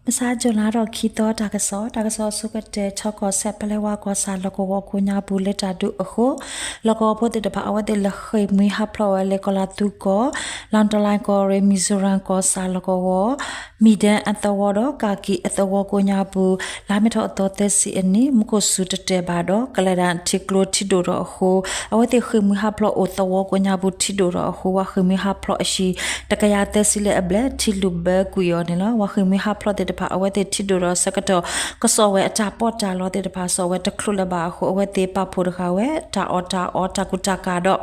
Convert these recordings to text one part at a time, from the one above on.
မုၢ်ဆါ June လါထီၣ်ခံသီ တၢ်ကစီၣ်, တၢ်ကစီၣ်အဆိကတၢၢ် ချီကီၢ်စဲၣ် ပလဲဝါကီၢ်ဆၣ် လီၢ်ကဝီၤကိးညါပူၤ လၢတၢ်ဒုးအဃိ လီၢ်ကဝီၤဖိသ့ၣ်တဖၣ် အဝဲသ့ၣ်လဲၤဃ့ၢ်မှံဟးဖျိးဝဲလၢကီၢ်လါသူကီၢ် လီၣ်တလါကီၢ်ရ့ၣ် မံၣ်ဇိရၣ်ကီၢ်ဆၣ်လီၢ်ကဝီၤ မံၣ်ဒဲအသဝီဒီး ကၣ်ကံၣ်အသဝီကိးညါပူၤ လါမ့ၤထီၣ်အသီသၢဆံအနံၤ မူခိၣ်စူၤတတဲာ်ဘၣ်ဒီး ကလဲၤဒၣ်ထံကျိထံဒိၣ်ထီၣ်အဃိ အဝဲသ့ၣ်ဃ့ၢ်မှံဟးဖျိးအိၣ်သဝီကိးညါပူၤထံဒိၣ်ထီၣ်အဃိ ပှၤဃ့ၢ်မှံဟးဖျိးအဟံၣ် တကယၤသၢဆံလၢအဘျဲၣ် ထံလုၢ်ဘၢကွံာ်အီၤန့ၣ်လီၤ. ပှၤဃ့ၢ်မှံဟးဖျိးသ့ၣ်တဖၣ် အဝဲသ့ၣ်ထံဒိၣ်ထီၣ်ဆၢကတီၢ် ကစီၣ်ဝဲအတၢ်ပီးတၢ်လီသ့ၣ်တဖၣ် စီၣ်ဝဲတချုးလၢၤဘၣ်အဃိ အဝဲသ့ၣ်ပာ်ဖှိၣ်တဃာ်ဝဲ တၢ်အီၣ်တၢ်အီ တၢ်ကူတၢ်ကၤဒီး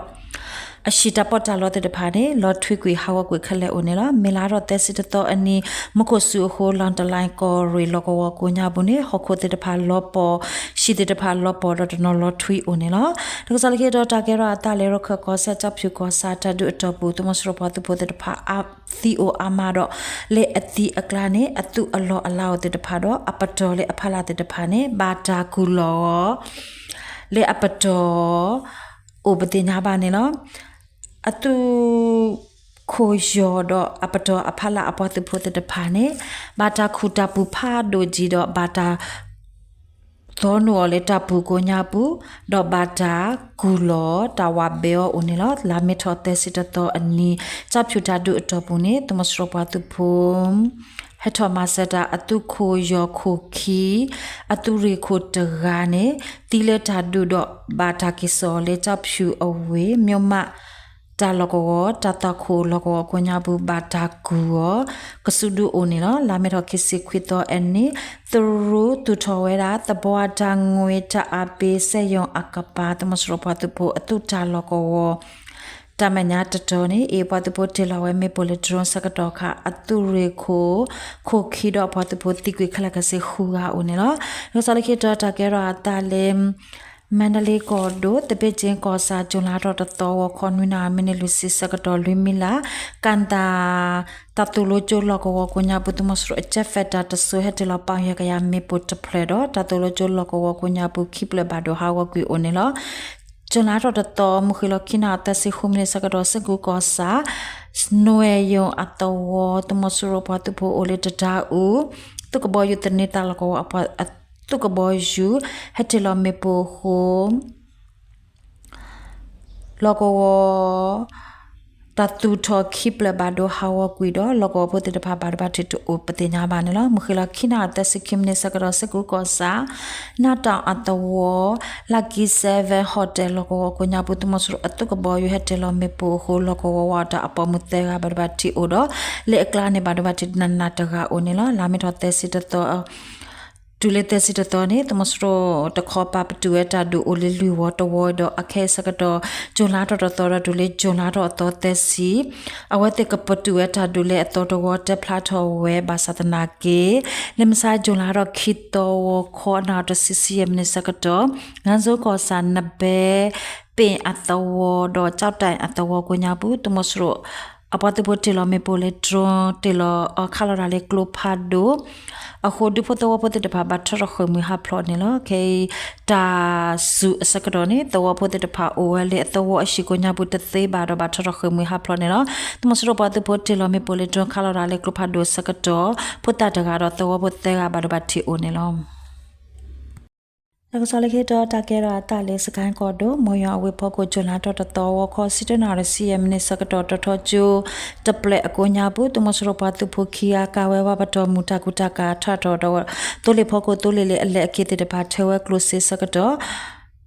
အဟံၣ်တၢ်ပီးတၢ်လီသ့ၣ်တဖၣ်န့ၣ် လီၤထွံကွံာ်ဟးဂီၤကွံာ်ခဲလၢာ်အိၣ်န့ၣ်လီၤ. မ့ၢ်လါထီၣ်သၢဆံတသီအနံၤ မူခိၣ်စူၤအဃိ လီၣ်တလါကီၢ်ရ့ၣ်လီၢ်ကဝီၤကိးညါပူၤန့ၣ် ဟီၣ်ခိၣ်သ့ၣ်တဖၣ်လီၤပှီၢ်, ဟံၣ်သ့ၣ်တဖၣ်လီၤပှီၢ်ဒီးတနီၤလီၤထွံအိၣ်န့ၣ်လီၤ. တၢ်ကစီၣ်လၢခံတီၤ တၢ်ကဲထီၣ်အသးလၢ ရခၢၣ်ကီၢ်စဲၣ် ကၠီဖၠူၣ်ကီၢ်ဆၣ် တၢ်ဒုးအတီၢ်ပူၤ သုးမီၤစိရိၤပှၤသုးဖိသ့ၣ်တဖၣ် သံအိၣ်အါမးဒီး လၢအသံအကျါန့ၣ် အသူၣ်အလီၢ်အလၤအိၣ်သ့ၣ်တဖၣ်ဒီး အပတီၢ်လၢအဖီလာ်သ့ၣ်တဖၣ်န့ၣ် ဘၣ်တၢ်ကူၣ်လီၤအီၤ လၢအပတီၢ် အိၣ်ပသ့ၣ်ညါဘၣ်န့ၣ်လီၤ. အသူၣ်ခိၣ်ယီၢ်ဒီးအပတီၢ်အဖီလာ်အပှၤသုးဖိသ့ၣ်တဖၣ်န့ၣ် ဘၣ်တၢ်ခူၣ်တၢ်ပူၤဖးဒိၣ်ကံဒီး ဘၣ်တၢ် သီနုာ်အီၤလၢတၢ်ပူၤကိးညါပူၤ ဒီးဘၣ်တၢ်ကူၣ်လီၤတၢ်ဝးဘဲအီၤအိၣ်န့ၣ်လီၤ. လါမ့ၤထီၣ်သၢဆံတသီအနံၤ ကၠီဖၠူၣ်တၢ်ဒုးအတီၢ်ပူၤန့ၣ် သုးမီၤစိရိၤပှၤသုးဖိ ဟဲထီၣ်မၤစၢၤတၢ်အသူၣ်ခိၣ်ယီၢ်ခိၣ်ခံ အသုးရ့ၣ်ခိၣ်တဂၤန့ၣ် သံလၢတၢ်ဒုးဒီး ဘၣ်တၢ်က့ၤစိာ်လၢကၠီဖၠူၣ်အဝ့ၢ် မၠိမးတၢ်လီၢ်ကဝီၤ တၢ်သွၣ်ခိၣ်လီၢ်ကဝီၤကိးညါပူၤ ဘၣ်တၢ်ကူၣ်အီၤ ကစုဒုအိၣ်န့ၣ်လီၤ. လါမ့ၤထီၣ်ခံဆံခွံသီအနံၤ သရူးသူၣ်ထီၣ်ဝဲဒၣ် သဘီတၢ်ငွ့တၢ်အါပ့ စဲယိၤအကပၤ သုးမီၤစိရိၤပှၤသုးဖိအသုးတၢ်လီၢ်ကဝီၤ တၢ်မဲာ်ညါတတီၤန့ၣ် အ့ၣ်ပှၤသုးဖိတ့ၢ်လီၤဝဲမ့ၣ်ပိၢ်လၢ drone ဆၢကတီၢ်ခါ အသုးရ့ၣ်ခိၣ် ခိၣ်ခံဒီးပှၤသုးဖိသံကွံာ်ခဲလၢာ်ခဲဆ့ဃုဂၤအိၣ်န့ၣ်လီၤ. တၢ်ကစီၣ်လၢခံတီၤ တၢ်ကဲထီၣ်အသးလၢ မါဒလ့ကီၢ်ဒိၣ် သဘ့ၣ်ကၠ့ကီၢ်ဆၣ် ကၠူၤလါထီၣ်တသီ ဂီၤခီနွံနၣ်ရံၣ် မံးနံးလွံၢ်ဆံဆၢကတီၢ် လွံၢ်မံလါ ကၣ်သၣ် တၢ်သိၣ်လိကၠိလီၢ်ကဝီၤကိးညါပူၤ သုးမီၤစိရိၤအကၠဲးဖဲးတၢ်တစိၤ ဟဲတ့ၢ်လီၤပီၣ်ယဲၢ်ကယၤမ့ၣ်ပိၢ်တဖျၢၣ်ဒီး တၢ်သိၣ်လိကၠိလီၢ်ကဝီၤကိးညါပူၤ ခံဖျၢၣ်ဘၣ်ဒိဟးဂီၤကွံာ်အိၣ်န့ၣ်လီၤ. ကၠူၤလါထီၣ်တသီ မုၢ်ဃ့ၢ်လီၤခံနၣ်ရံၣ်သၢဆံဃုမံးနံးဆၢကတီၢ် စ့ၢ်ကူကီၢ်ဆၣ် နွဲၣ်ယိၤအသဝီ သုးမီၤစိရိၤပှၤသုးဖိအိၣ်လၢတဒါအူ သုးကဘီယူၤသန့သးလီၢ်ကဝီၤ သုးကဘီယူၤ ဟဲတ့ၢ်လီၤမ့ၣ်ပိၢ်အဃိ လီၢ်ကဝီၤ တၢ်သူၣ်ထီၣ်ခံဖျၢၣ်ဘၣ်ဒိဟးဂီၤကွံာ်ဒီး လီၢ်ကဝီၤဖိသ့ၣ်တဖၣ်ဘၣ်ဒိဘၣ်ထံးတအိၣ်ပသ့ၣ်ညါဘၣ်န့ၣ်လီၤ. မုၢ်ဃ့ၢ်လီၤခံနၣ်ရံၣ်သၢဆံခံမံးနံးဆၢကတီၢ် စ့ၢ်ကူကီၢ်ဆၣ် နၢ်တီၣ်အသဝီ Lucky Seven Hotel လီၢ်ကဝီၤကိးညါပူၤ သုးမီၤစိရိၤအသုးကဘီယူၤဟဲတ့ၢ်လီၤမ့ၣ်ပိၢ်အဃိ လီၢ်ကဝီၤဝါအီၤတၢ်အပိာ်မုၣ်သၢဂၤဘၣ်ဒိဘၣ်ထံးအိၣ်ဒီး လၢအကျါန့ၣ်ဘၣ်ဒိဘၣ်ထံးနးနးတဂၤအိၣ်န့ၣ်လီၤ. လါမ့ၤထီၣ်သၢဆံတသီ တုၤလၢသၢဆံတသီန့ၣ် သုးမီၤစိရိၤတခီပၤပတုာ်ဝဲတၢ်ဒုးအိၣ်လၢလွံၢ်ဝီတဝီဒီး အခဲအံၤဆၢကတီၢ် ကၠူၤလါထီၣ်တသီဒီး တုၤလၢကၠူၤလါထီၣ်အသီသၢဆံ အဝဲသ့ၣ်ကပတုာ်ဝဲတၢ်ဒုးလၢအသီတဝီ တဲဖျါထီၣ်ဝဲဘၣ်ဆၣ်သနာ်က့ လၢမုၢ်ဆါ ကၠူၤလါထီၣ်ခံသီ ဂီၤခီနၣ်ရံၣ်တဆံ ဆံယဲၢ်မံးနံးဆၢကတီၢ် ငါးဇိကီၢ်ဆၣ် နဘဲပ့ၣ်အသဝီဒီး ကၠီၣ်တဲၣ်အသဝီကိးညါပူၤ သုးမီၤစိရိၤ အပှၤသုးဖိတ့ၢ်လီၤမ့ၣ်ပိၢ်လၢ drone တ့ၢ်လီၤခးလီၤတၢ်လၢကျိဖးဒိၣ် အဃိ ဒူဖိသဝီဖိသ့ၣ်တဖၣ် ဘၣ်ထီၣ်ထီၣ်ဃ့ၢ်မှံဟးဖျိးန့ၣ်လီၤ. ခဲအံၤ တၢ်စူၤအဆၢကတီၢ်န့ၣ် သဝီဖိသ့ၣ်တဖၣ်အိၣ်ဝဲလၢအသဝီအဟံၣ်ကိးညါပူၤတသ့ဘၣ်ဒီး ဘၣ်ထီၣ်ထီၣ်ဃ့ၢ်မှံဟးဖျိးန့ၣ်လီၤ. သုးမီၤစိရိၤပှၤသုးဖိတ့ၢ်လီၤမ့ၣ်ပိၢ်လၢ drone ခးလီၤတၢ်လၢကျိဖးဒိၣ်အဆၢကတီၢ် ဖိသၣ်တဂၤဒီးသဝီဖိသၢဂၤဘၣ်ဒိဘၣ်ထံးအိၣ်န့ၣ်လီၤ. တၢ်ကစီၣ်လၢခံတီၤ တၢ်ကဲထီၣ်အသးလၢ စကဲၣ်ကီၢ်ဒိၣ် မိၢ်ယွၤအဝ့ၢ်ဖီခိၣ် ကၠူၤလါထီၣ်တသီ ဂီၤခီ ဆံတၢနၣ်ရံၣ် ဆံယဲၢ်မံးနံးဆၢကတီၢ် တီၤထီကၠိ တပျဲၢ်အကိးညါပူၤ သုးမီၤစိရိၤပှၤသုးဖိခံဂၤ ကၤဝဲဝါပတီၢ်မုၢ် တၢ်ကူၣ်တၢ်ကၤထီၣ်ထီၣ်ဒီး သိလ့ၣ်ဖီခိၣ် သိလ့ၣ်လၢအလဲၤအက့ၤသ့ၣ်တဖၣ် ထၢဝဲကျိၣ်စ့ဆၢကတီၢ်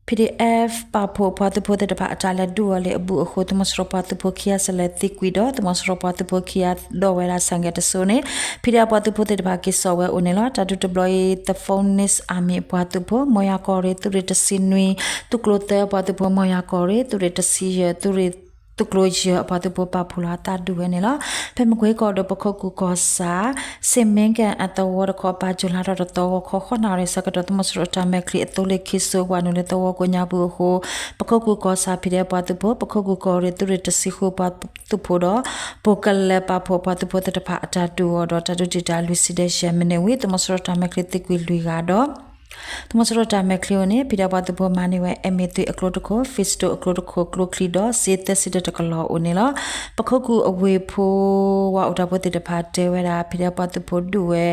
ပီၣ်ဒံၣ်အဲၣ် ပာ်ဖှိၣ်ပှၤသုးဖိသ့ၣ်တဖၣ်အတၢ်လဲၤဒုးအီၤလၢအဘူးအဃိ သုးမီၤစိရိၤပှၤသုးဖိခံဂၤစလဲၤသံကွံာ်ဒီး သုးမီၤစိရိၤပှၤသုးဖိခံဂၤဒိးဝဲဒၣ်ဆၣ်ဂဲၤတစိၤန့ၣ် ဖံးဒဲးအပှၤသုးဖိသ့ၣ်တဖၣ်က့ၤစိာ်ဝဲအိၣ်န့ၣ်လီၤ. တၢ်ဒုးတဘျီအံၤ The Phoenix Army အပှၤသုးဖိ မိၢ်ယွၤကီၢ်ရ့ၣ် သုးရ့ၣ်တဆံနွံ သုးကျိၤသၢအပှၤသုးဖိ မိၢ်ယွၤကီၢ်ရ့ၣ် သုးရ့ၣ်တဆံယဲၢ် သုးရ့ၣ် သုးကျိၤယဲၢ်အပှၤသုးဖိပာ်ဖှိၣ်လီၤအသးဒုးဝဲန့ၣ်လီၤ. ဖဲမကွ့ကီၢ်ဒိၣ် ပခိၣ်ကူၣ်ကီၢ်ဆၣ် စ့ၣ်မ့ကၣ်အသဝီတခီပၤ ကၠူၤလါထီၣ်တသီ ဂီၤခီ ဃိးနၣ်ရံၣ်ဆၢကတီၢ် သုးမီၤစိရိၤတၢ်မဲာ်ချံအသိလ့ၣ်ခံစိ ဝၤနုာ်လၢသဝီကိးညါပူၤအဃိ ပခိၣ်ကူၣ်ကီၢ်ဆၣ် ဖံးဒဲးအပှၤသုးဖိ ပခိၣ်ကူၣ်ကီၢ်ရ့ၣ် သုးရ့ၣ်တဆံဃုပှၤသုးဖိဒီး ပိၢ်ကလဲၤပာ်ဖှိၣ်ပှၤသုးဖိသ့ၣ်တဖၣ်အတၢ်ဒုးအီၤဒီး တၢ်ဒုးတံာ်တာ်လွံၢ်ဆံဒီးယဲၢ်မံးနံးဝံၤ သုးမီၤစိရိၤတၢ်မဲာ်ချံသံကွံာ်လွံၢ်ဂၤဒီး သုးမီၤစိရိၤတၢ်မဲာ်ချံအိၣ်န့ၣ် ဖံးဒဲးပှၤသုးဖိမၤန့ၢ်ဝဲ M A three အကျိတခိၣ်, Pistol အကျိတခိၣ်, ကျိချံဒီးစ့သၢဆံတၢတကလီၤအိၣ်န့ၣ်လီၤ. ပခိၣ်ကူၣ်အဝ့ၢ်ဖိ ဝးအိၣ်တၢ်ဖိသ့ၣ်တဖၣ်တဲဝဲဒၣ် ဖံးဒဲးပှၤသုးဖိဒုးဝဲ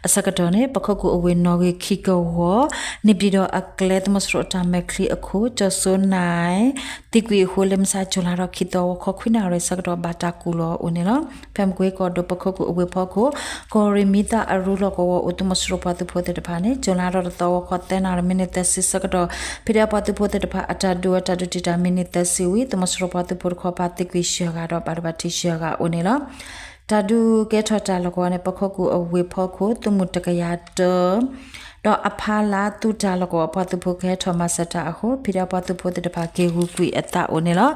အဆၢကတီၢ်န့ၣ် ပခိၣ်ကူၣ်အဝ့ၢ်နီၣ်ဂံၢ်ခံကဝီၤ န့ၣ်ပၠံၣ်ဒီးအကျဲ သုးမီၤစိရိၤတၢ်မဲာ်ချံအခိၣ် ကၠီၤစိနၣ် သံကွံာ်အဃိ လၢမုၢ်ဆါ ကၠူၤလါထီၣ်ခံသီ ဂီၤခီခွံနၣ်ရံၣ်ဆၢကတီၢ် ဘၣ်တၢ်ကူၣ်လီၤအိၣ်န့ၣ်လီၤ. ဖဲမကွ့ကီၢ်ဒိၣ် ပခိၣ်ကူၣ်အဝ့ၢ်ဖီခိၣ် ကီၢ်ရ့ၣ်မံသၣ်အရူလီၢ်ကဝီၤအိၣ် သုးမီၤစိရိၤပှၤသုးဖိသ့ၣ်တဖၣ်န့ၣ် ကၠူၤလါထီၣ်တသီ ဂီၤခီသၢနၣ်ရံၣ် မံးနံးသၢဆံဆၢကတီၢ် ဖံးဒဲးပှၤသုးဖိသ့ၣ်တဖၣ် အတၢ်ဒုးဝဲတၢ်ဒုးတံာ်တာ် မံးနံးသၢဆံဝံၤ သုးမီၤစိရိၤပှၤသုးဖိတခီပၤသံကွံာ်ယဲၢ်ဂၤဒီး ဘၣ်ဒိဘၣ်ထံးယဲၢ်ဂၤအိၣ်န့ၣ်လီၤ. တၢ်ဒုးကဲထီၣ်တၢ်လီၢ်ကဝီၤန့ၣ် ပခိၣ်ကူၣ်အဝ့ၢ်ဖီခိၣ် သုးမုၢ်တကယၤတၢ ဒီးအဖီလာ်သုးတၢ်လီၢ်ကဝီၤ ပှၤသုးဖိကဟဲထီၣ်မၤစၢၤတၢ်အဃိ ဖံးဒဲးပှၤသုးဖိသ့ၣ်တဖၣ် က့ၤဂုာ်ကွံာ်အသးအိၣ်န့ၣ်လီၤ.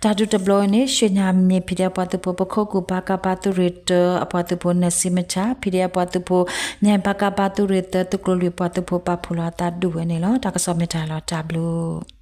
တၢ်ဒုးတဘျီအံၤန့ၣ် ရွှ့ၣ်ညါမ့ၢ် ဖံးဒဲးပှၤသုးဖိ ပခိၣ်ကူၣ် ပကဖ သုးရ့ၣ်တၢ အပှၤသုးဖိ နၢၤစံမဆါ, ဖံးဒဲးပှၤသုးဖိ မၠဲၣ် ပကဖ သုးရ့ၣ်သၢ သုးကျိၤလွံၢ် ပှၤသုးဖိ ပာ်ဖှိၣ်လီၤအသးဒုးဝဲန့ၣ်လီၤ. တၢ်ကစီၣ်မ့ၢ်တၢ်လီၤ တၢ်ဘျုး